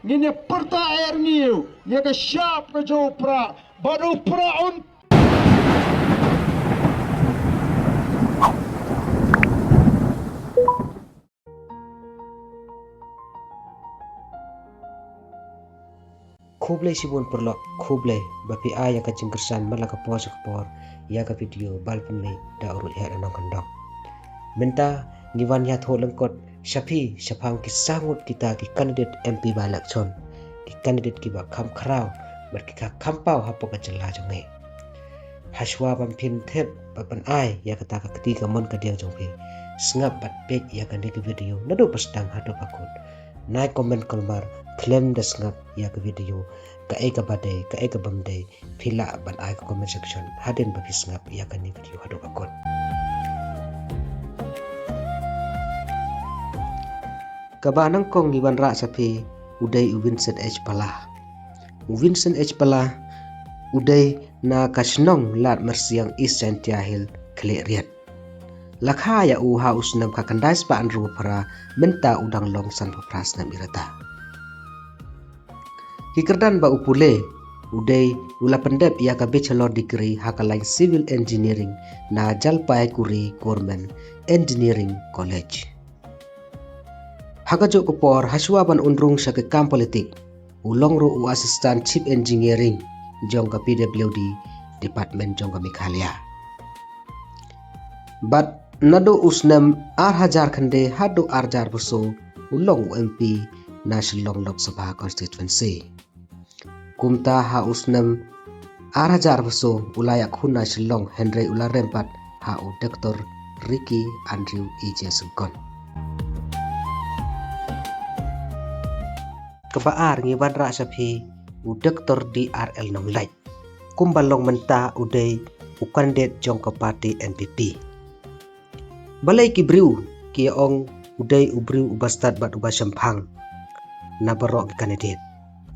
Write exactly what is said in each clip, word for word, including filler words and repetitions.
Ngin ïa pyrta er ngi ïa ka shap ka jong u Prah bad u Prah un Khublei shibun paralok, khublei ba phi ai ïa ka jingkyrshan man la ka por sha ka por ïa ka video ba la pynmih da u Ruh Heh Nongkyndong. Mynta ngi wan ïathuh lyngkot sha phi shaphang ki saw ngut kita ki candidate M P by election, ki candidate kiba kham khraw bad ki kham paw hapoh ka jylla jong ngi. Hashwa ban phin thep bad ban ai ïa kata ka kti kamon kadiang jong phi, sngap bad peit ïa kane ka video naduh ba sdang haduh ba kut. Nai comment kulmar khlem da sngap ïa ka video, kaei kaba dei kaei kaba ym dei, phi lah ban ai ka comment section hadien ba phi sngap ïa kane video haduh ba kut. Kaba nyngkong ngi wanrah sha phi u dei u Vincent H Pala. U Vincent H Pala u dei na ka shnong Ladmarsiang, East Jaintia Hills, Khliehriat. La kha ïa u ha u snem khatkhyndai spah hynriewphew phra, mynta u dang long sanphew phra snem i rta. Ki kyrdan ba u pule u dei u la pyndep ïa ka Bachelor Degree ha ka lain Civil Engineering na Jalpaiguri Government Engineering College. Ha kajuh ka por hashwa ban un rung sha ka kam politik, u long ruh u Assistant Chief Engineering jong ka P W D Department jong ka Meghalaya. Bad naduh u snem ar hajar khyndai haduh ar hajar arphew saw u long u M P na Shillong Lok Sabha Constituency. Kumta ha u snem ar hajar arphew saw u la ïakhun na Shillong hynrei u la rem pat ha u Doctor Ricky Andrew E J Syngkon. Kaba ar ngi wanrah sha phi u Doctor D R L Nonglait. Kumba long mynta u dei u candidate jong ka party N P P. Balei ki briew ki ong u dei u briew uba stad bad uba shemphang na baroh ki candidate?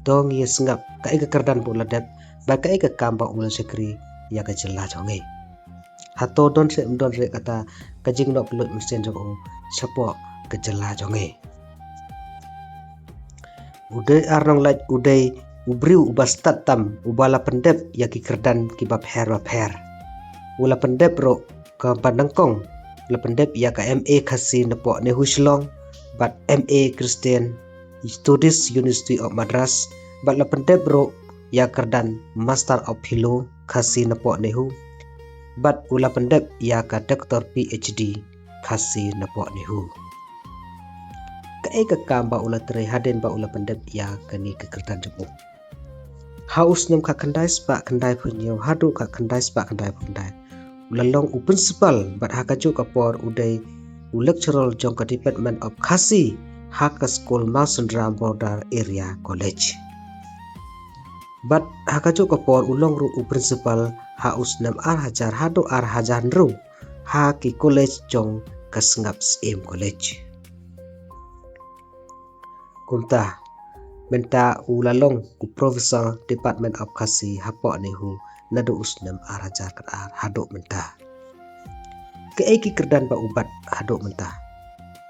To ngi ïa sngap kaei ka kyrdan ba u la dep bad kaei ka kam ba u la shakri ïa ka jylla jong ngi. Hato don seh ym don seh kata ka jingnoh pynlut mynsiem jong u shapoh ka jylla jong ngi. U dei ar Nonglait u dei u briew uba stad tam uba la pyndep ïa ki kyrdan kiba pher ba pher. U la pyndep ruh kaba nyngkong, u la pyndep ïa ka M A Khasi napoh NEHU Shillong bad M A Christian Studies University of Madras, bad la pyndep ruh ïa kyrdan Master of Philo Khasi napoh NEHU, bad u la pyndep ïa ka Doctor P H D Khasi napoh NEHU. Kaei ka kam ba u la trei hadien ba u la pyndep ïa kane ka kyrdan jong u? Ha u snem khatkhyndai spah khyndaiphew hynñiew haduh khatkhyndai spah khyndaiphew khyndai u la long u principal bad ha kajuh ka por u dei u lecturer jong ka Department of Khasi ha ka skul Mawsynram Border Area College. Bad ha kajuh ka por u long ruh u principal ha u snem ar hajar haduh ar hajar hynriew ha ki college jong ka Sngap Syiem College. Kumta mynta u la long u professor Department of Khasi hapoh NEHU naduh u snem ar hajar khatar haduh mynta. Kaei ki kyrdan ba u bat haduh mynta?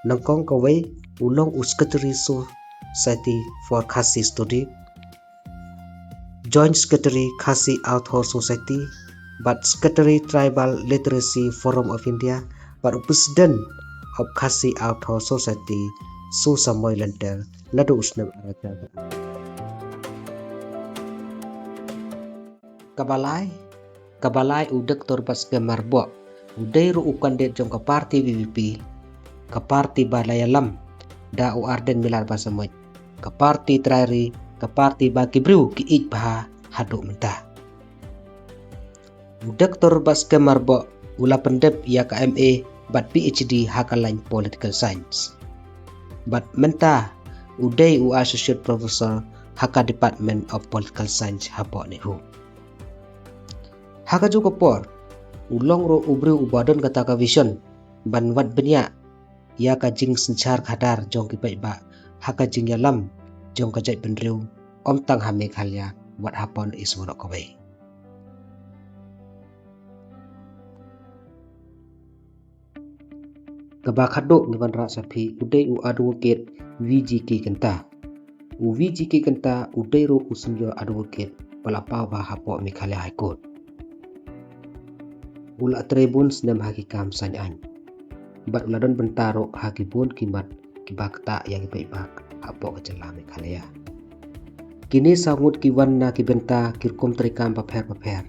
Nyngkong kawei u long u Secretary Society for Khasi Study, Joint Secretary Khasi Author Society, bad Secretary Tribal Literacy Forum of India, bad u President of Khasi Author Society, Sosamoi Lynter, naduh u snem ar hajar. Kaba lai, kaba lai u Doktor Batskhem Myrboh, u dei ruh u candidate jong ka party V P P, ka party ba la ïalam da u Ardent Miller Basaiawmoit, ka party trai ri, ka party ba ki briew ki ïeit bha haduh mynta. U Doktor Batskhem Myrboh u la pyndep ïa ka M A bad P H D ha ka lain Political Science. Bad mynta u dei u Associate Professor ha ka Department of Political Science hapoh NEHU. Ha kajuh ka por u long ruh u briew uba don kata ka vision ban wad bniah ïa ka jingsynshar khadar jong ki paidbah ha ka jingïalam jong ka jaitbynriew, ym tang ha Meghalaya wat hapoh East baroh kawei. Kaba khatduh ngi wanrah sa phi u dei u Advocate V G K Kynta. U V G K Kynta u dei ruh u senior advocate ba la paw bha hapoh Meghalaya High Court. U la trei bun snem ha ki kam saiñ aiñ bad u la don bynta ruh ha ki bun ki mat kiba ktah ïa ki paidbah hapoh ka jylla Meghalaya. Kine saw ngut ki wan na ki bynta ki rukom treikam bapher bapher.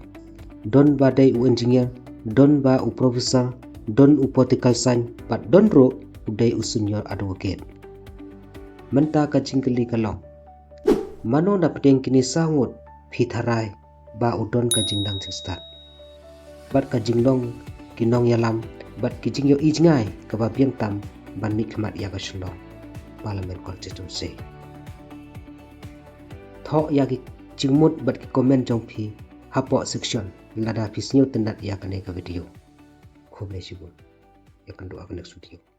Don ba dei u engineer, don ba u professor, don u political science, bad don ruh u dei u senior advocate. Mynta ka jingkylli ka long, mano na pdeng kine saw ngut phi tharai ba u don ka jingnang jingstad bad ka jinglong ki nongïalam bad ki jingïohi jngai kaba biang tam ban mihkhmat ïa ka Shillong Parliament Constituency? Thoh ïa ki jingmut bad ki comment jong phi hapoh section lada phi sngewtynnat ïa kane ka video. Khublei shibun. Ïa kynduh ha ka next video.